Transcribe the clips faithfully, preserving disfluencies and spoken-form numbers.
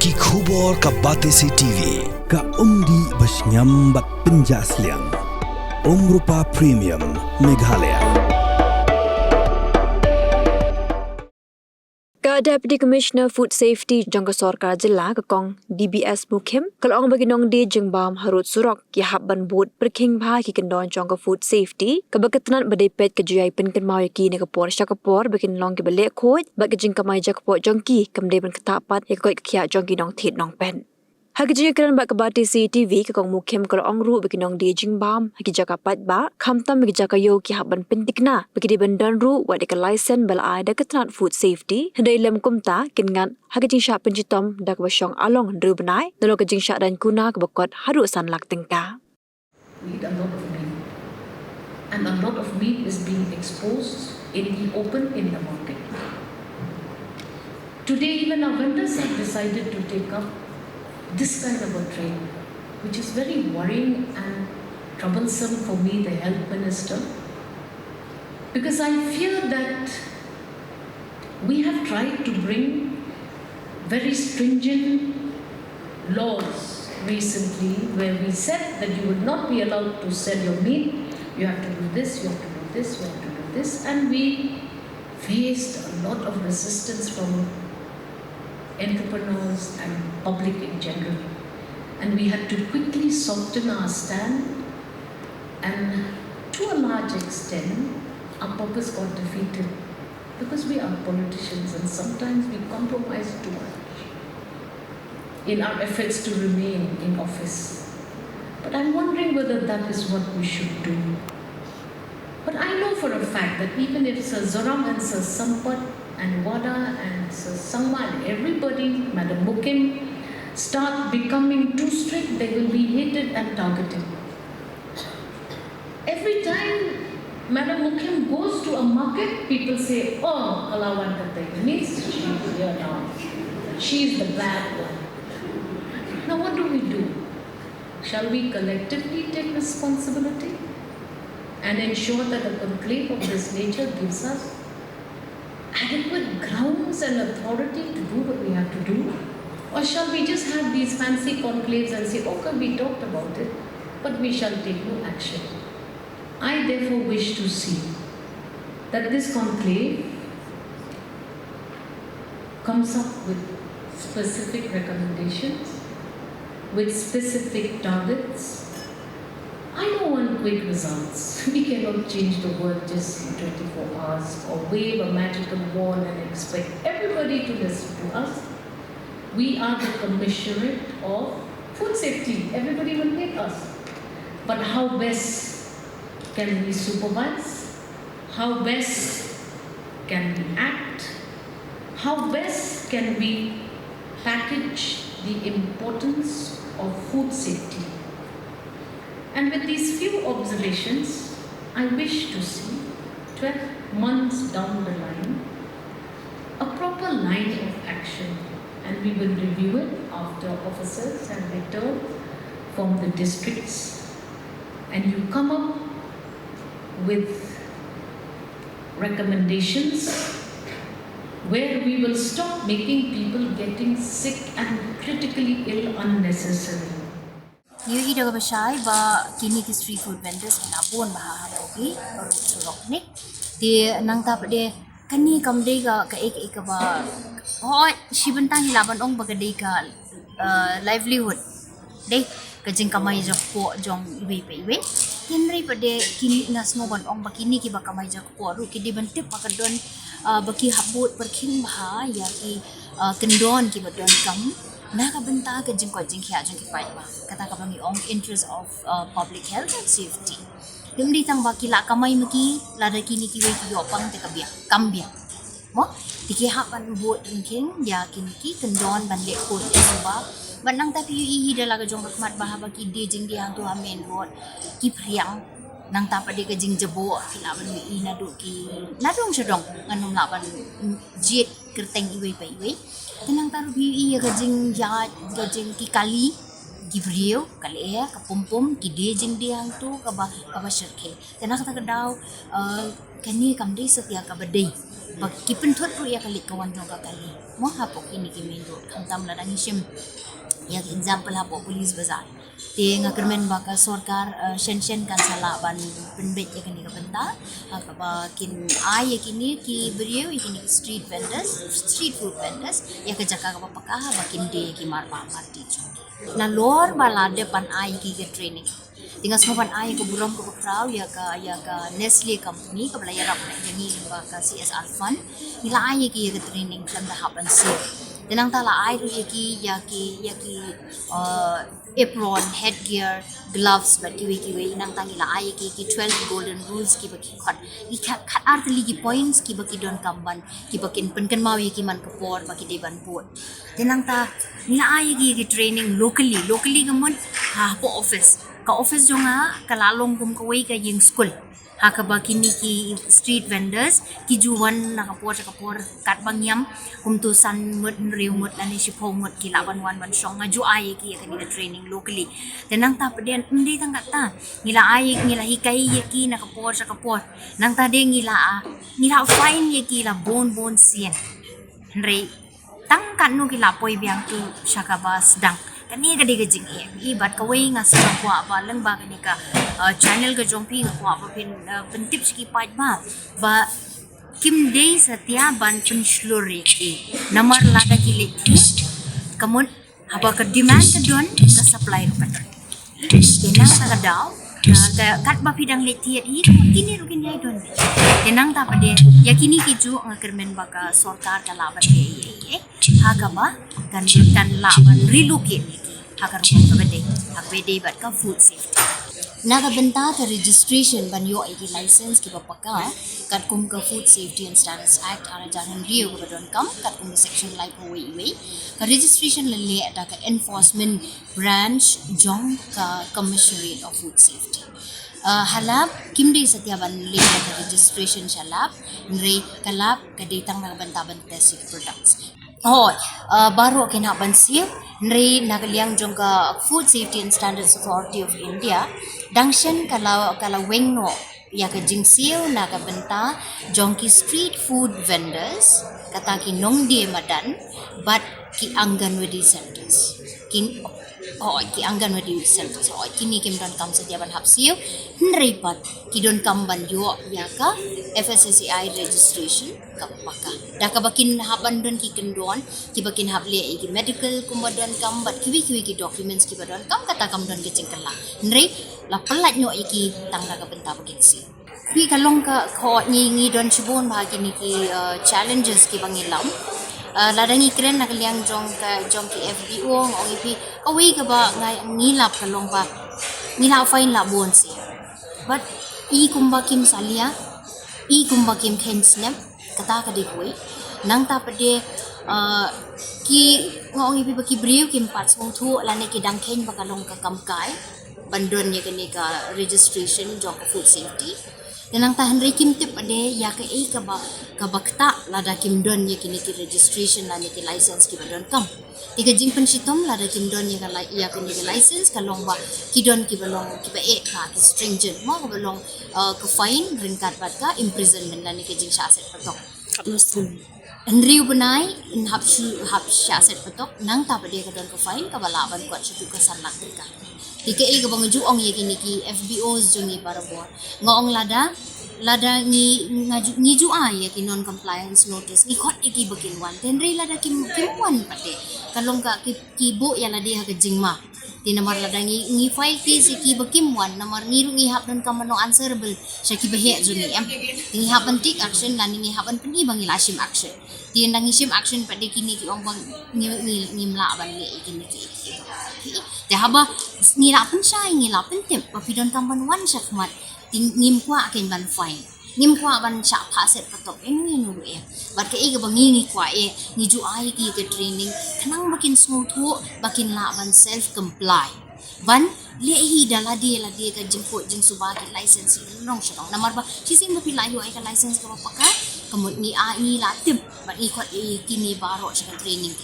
Ki khubor ka Batesi T V, ka umdih bashngiam bad pynjah sliang. Umrupa Premium, Meghalaya. Ka Deputy Commissioner Food Safety jong ka sorkar jylla, ka Kong D B S Mukhim, ka la ong ba ki nongdie jingbam harud surok ki hap ban bud pyrkhing bha ki kyndon jong ka food safety, kaba ka tnat ba dei peit ka ju ïai pynkynmaw ïa ki na ka por sha ka por ba kin long kiba leh khuid bad ka jingkamai jakpoh jong ki kam dei ban ktah pat ïa ka koit ka khiah jong ki nongthied nongpet. Ha ka jingïakren bad ka Batesi T V, ka Kong Mukhim ka la ong ruh ba ki nongdie jingbam ha ki jaka paidbah, khamtam ha ki jaka ïew, ki hap ban pyntikna ba ki dei ban don ruh wat ïa ka laisen ba la ai da ka tnat Food Safety, hynrei lym kumta kin ngat ha ka jingshah pynshitom da kaba shong along hynriew bnai, nalor ka jingshah daiñ kuna kaba kot haduh san lak tyngka. We eat a lot of meat, and a lot of meat is being exposed in the open in the market. Today, even our vendors have decided to take up this kind of a trade, which is very worrying and troublesome for me, the health minister, because I fear that we have tried to bring very stringent laws recently where we said that you would not be allowed to sell your meat, you have to do this, you have to do this, you have to do this, and we faced a lot of resistance from entrepreneurs and public in general. And we had to quickly soften our stand, and to a large extent, our purpose got defeated because we are politicians and sometimes we compromise too much in our efforts to remain in office. But I'm wondering whether that is what we should do. But I know for a fact that even if Sir Zoram and Sir Sampat and Wada and Sir Sangma and everybody, Madam Mukhim, start becoming too strict, they will be hated and targeted. Every time Madam Mukhim goes to a market, people say, "Oh, ka la wan kata, means she's here now. She's the bad one." Now, what do we do? Shall we collectively take responsibility and ensure that a conclave of this nature gives us adequate grounds and authority to do what we have to do? Or shall we just have these fancy conclaves and say, "Okay, we talked about it, but we shall take no action"? I therefore wish to see that this conclave comes up with specific recommendations, with specific targets. I don't want quick results. We cannot change the world just in twenty-four hours or wave a magical wand and expect everybody to listen to us. We are the commissariat of food safety. Everybody will hate us. But how best can we supervise? How best can we act? How best can we package the importance of food safety? And with these few observations, I wish to see, twelve months down the line, a proper line of action, and we will review it after officers have returned from the districts, and you come up with recommendations where we will stop making people getting sick and critically ill unnecessarily. Ïohi da kaba shai ba kine ki street food vendors ki la bun bha ha Mawbei, ka road surok ne. Te nangta pat de kane kam dei ka, ka ek, ek kaba, hooid, shi bynta ngi lah ban ong ba ka dei ka, uh, livelihood, dei ka jingkamai jakpoh jong iwei pa iwei. Hynrei pat de kine, nga sngew ban ong ba kine kiba kamai jakpoh ruh ki dei ban tip ba ka don, uh, ba ki hap bud pyrkhing bha ïa ki, uh, kyndon kiba donkam na ka bynta ka jingkoit jingkhiah jong ki paidbah. Kata kaba ngi ong interest of, uh, public health and safety. Te ym dei tang ba ki lah kamai ma ki, lada kine kiwei ki ïoh pang te ka biang, kam biang. Mo, te ki hap ban bud pyrkhing ïa kine ki kyndon ban leh khuid ïa suba. Bad nangta phi ïohi hi da la ka jong ka khmat ba haba ki die jingdie hangto ha main road, ki phriang. Nangta pat de ka jingjaboh ki lah ban ïohi naduh ki, nadong shadong, ngan ym lah ban jied kyrteng iwei pa iwei. Te nangta ruh phi ïohi ïa ka jingïaid, ka jing ki kali, ki briew, ka lyer, ka pum pum, ki die jingdie hangto kaba, kaba shyrkhei. Te na kata ka daw, uh, kane kam dei satia kaba dei. Ba ki pynthut ruh ïa ka leit ka wan jong ka kali. Mo hapoh kine ki main road, khamtam lada ngi shim ïa ka example hapoh Police Bazar. Te nga kyrmen ba ka sorkar, eh, shen shen kan sa lah ban pynbeit ïa kane ka bynta. Ha kaba kin ai ïa kine ki briew, ïa kine ki street vendors, street food vendors, ïa ka jaka kaba paka haba kin die ïa ki marbah marti jong ki. Nalor ba la dep ban ai ïa ki ka training, te nga sngewbha ban ai ka burom kaba khraw ïa ka, ïa ka Nestle company kaba la ïarap ïa ngi lyngba ka C S R fund. Ngi la ai ïa ki ïa ka training khlem da hap ban siew. Te nangta la ai ruh ïa ki, ïa ki, ïa ki, uh, apron, headgear, gloves bad kiwei kiwei. Nangta ngi la ai ïa ki, ki twelve golden rules kiba ki khot, ki khat, khat ar tylli ki points kiba ki donkam ban, kiba kin pynkynmaw ïa ki man ka por ba ki dei ban bud. Te nangta ngi la ai ïa ki, ïa ki training locally, locally ka mut hapoh office. Ka office jong nga ka la long kum kawei ka ïing skul. Ha kaba kine ki street vendors ki ju wan na ka por sha ka por, katba ngiam, kumto san ngut, hynriew ngut lane shiphew ngut ki lah ban wan ban shong. Nga ju ai ïa ki ïa kane ka training locally. Te nangta pat de ym dei tang katta, ngi la ai, ngi la hikai ïa ki na ka por sha ka por. Nangta de ngi la, ngi la fine ïa ki la bun bun sien. Hynrei tang katno ki la poi biang tu sha kaba sdang. Kane ka dei ka jingeh. I bad kawei nga sa kwah ba lyngba kane ka, uh, channel ka jong phi nga kwah ba phin, uh, pyntip sha ki paidbah ba kim dei satia ban pynshlur ïa ki. Namar lada ki leit thied, ka mut haba ka demand ka don, ka supply ruh ka don. Te nangta ka daw, ka, ka, katba phi dang leit thied hi, kine ruh kin ïai don. Te nangta pat de ïa kine ki juh nga kyrmen ba ka sorkar ka lah ban leh ïa, ïa, ïa, ha kaba kan, kan lah ban relocate ïa ki ha ka rukom kaba dei, ha kaba dei bad ka food safety. Na ka bynta ka registration ban ïoh ïa ki license kiba paka, katkum ka Food Safety and Standards Act ar hajar hynriew kaba donkam, katkum ka section laiphew wei wei, ka registration la leh da ka enforcement branch jong ka Commissionerate of Food Safety. Uh, ha lab kim dei satia ban leh ïa ka registration sha lab, hynrei ka lab ka dei tang na ka bynta ban test ïa ki products. Hooid, uh, baroh kin hap ban siew, hynrei na ka liang jong ka Food Safety and Standards Authority of India, dang shen ka la, ka la weng noh ïa ka jingsiew na ka bynta jong ki street food vendors, kata ki nongdie madan, bad ki Anganwadi centers. Ki, hooid, ki Anganwadi centers, hooid, kine kim donkam satia ban hap siew, hynrei pat ki donkam ban ïoh ïa ka F S S A I registration kaba paka. Da kaba kin hap ban don ki kyndon kiba kin hap leh ïa ki medical kumba donkam bad kiwei kiwei ki documents kiba donkam, kata kam don ka jingkylla. Hynrei la pyllait noh ïa ki tang na ka bynta ba kin siew. Phi, ka long ka, ko ngi, ngi don shibun bha kine ki, uh, challenges kiba ngi lam. Uh, lada ngi kren na ka liang jong ka, jong ki F B O, nga ong ïa phi, kawei kaba nga, ngi lap ka long ba ngi la fine la bun sien. Bad i kumba kim salia, i kumba kim kheiñ snep, kata ka dei kawei. Nangta pat de, uh, ki, nga ong ïa phi ba ki briew kim pat sngewthuh lane ki dang kheiñ ba ka long ka kam kai ban don ïa kane ka registration jong ka food safety. Te nangta hynrei kim tip pat de ïa kaei kaba, kaba ktah lada kim don ïa kine ki registration lane ki license kiba donkam. Te ka jingpynshitom lada kim don ïa ka li-, ïa kane ka license ka long ba ki don kiba long kiba eh ka, ki stringent mo, kaba long, uh, ka fine ryngkat bad ka imprisonment lane ka jingshah set patok. Hynriew bnai, yn hap shu, hap shah set patok, nangta pat de ka don ka fine kaba lah ban kwah shuh ka san lak tyngka. Te kaei kaba nga ju ong ïa kine ki F B Os jong ngi barabor, nga ong lada, lada ngi, nga ju, ngi ju ai ïa ki non compliance notice, ngi khot ïa ki ba kin wan. Te hynrei lada kim, kim wan pat de, ka long ka ki, ki buh ïa lade ha ka jingma. Te namar lada ngi, ngi file case ïa ki ba kim wan, namar ngi ruh ngi hap donkam ban long answerable sha ki baheh jong ngi, em. Te ngi hap ban take action lane ngi hap ban pyni ba ngi la shim action. Te ynda ngi shim action pat de kine ki ong ba ngi, ngi, ngim lah ban leh ïa kine ki, ki, ki. Te haba ngi la pynshai, ngi la pyntip ba phi donkam ban wan shakhmat, te ngim kwah kein ban fine. Ngim kwah ban shah phah set patok inu inu ruh eh. Bad kaei kaba ngi, ngi kwah eh, ngi ju ai ki ka training khnang ba kin sngewthuh, ba kin lah ban self comply. Ban leh hi da lade lade ka jingkhuid jingsuba ki license hi nong sha nong. Namar ba shisien ba phi la ïoh ïa ka license kaba paka, ka mut ngi, a, ngi la tip bad ngi khot ïa kine baroh sha ka training.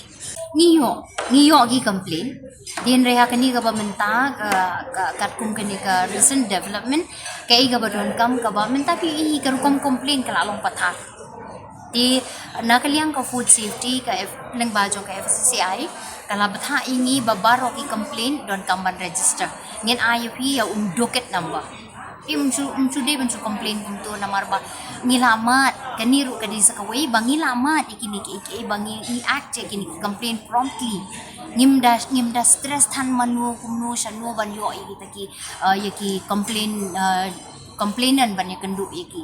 Ngi ïoh, ngi ïoh ki complain. Te hynrei ha kane kaba mynta ka, ka, katkum kane ka recent development, kaei kaba donkam kaba mynta phi i ka rukom complain ka la long pathar. Te na ka liang ka food safety ka F, lyngba jong ka F S S A I ka la bthah ïa ngi ba baroh ki complaint donkam ban register. Ngin ai ïa phi ïa u docket number. Phi ym ju, ym ju dei ban ju complain kumto namar ba ngi la mad, kane ruh ka dei sa kawei ba ngi la mad ïa kine ki, ki ba ngi, ngi act ïa kine ki complaint promptly. Ngim da, ngim da stress than mano kumno shano ban ïoh ïa kita ki, uh, ïa ki complain, uh, complainant ban ïakynduh ïa ki.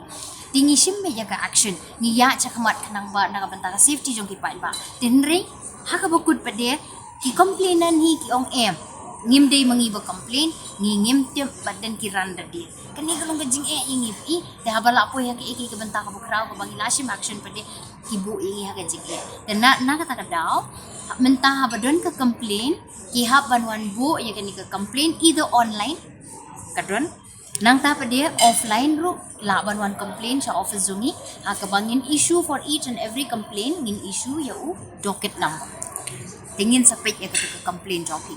Te ngi shim beit ïa ka action, ngi ïaid shakhmat khnang ba na ka bynta ka safety jong ki paidbah. Te hynrei ha kaba kut pat de ki complainant hi ki ong em, ngim dei ma ngi ba complain, ngi ngim tip ba don ki ran da dien. Kane ka long ka jingeh ïa ngi phi. Te haba la poi ha kaei kaei ka bynta kaba khraw kaba ngi la shim action pat de ki buh ïa ngi ha ka jingeh. Te na, na kata ka daw mynta haba don ka complain ki hap ban wan buh ïa kane ka complain either online ka don, nangta pat de offline ruh lah ban wan complain sha office jong ngi ha kaba ngin issue for each and every complaint ngin issue ïa u docket number. Te ngin sa peit ïa kata ka complain jong phi.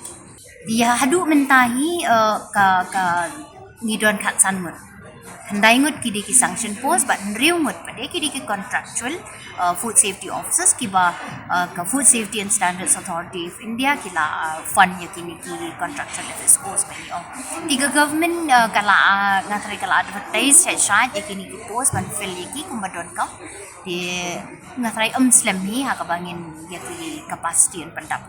Te ïa haduh mynta hi, uh, ka, ka ngi don khatsan ngut. Khyndai ngut ki dei ki sanction post bad hynriew ngut pat de ki dei ki contractual, uh, food safety officers kiba, uh, ka Food Safety and Standards Authority of India ki la, uh, fund ïa kine ki contractual F S Os ba ngi ong. Te ka government, uh, ka la, uh, nga tharai ka la advertise shai shai ïa kine ki post ban fill ïa ki kumba donkam. Te nga tharai ym slem hi ha kaba ngin ïa ki capacity yn pyndap.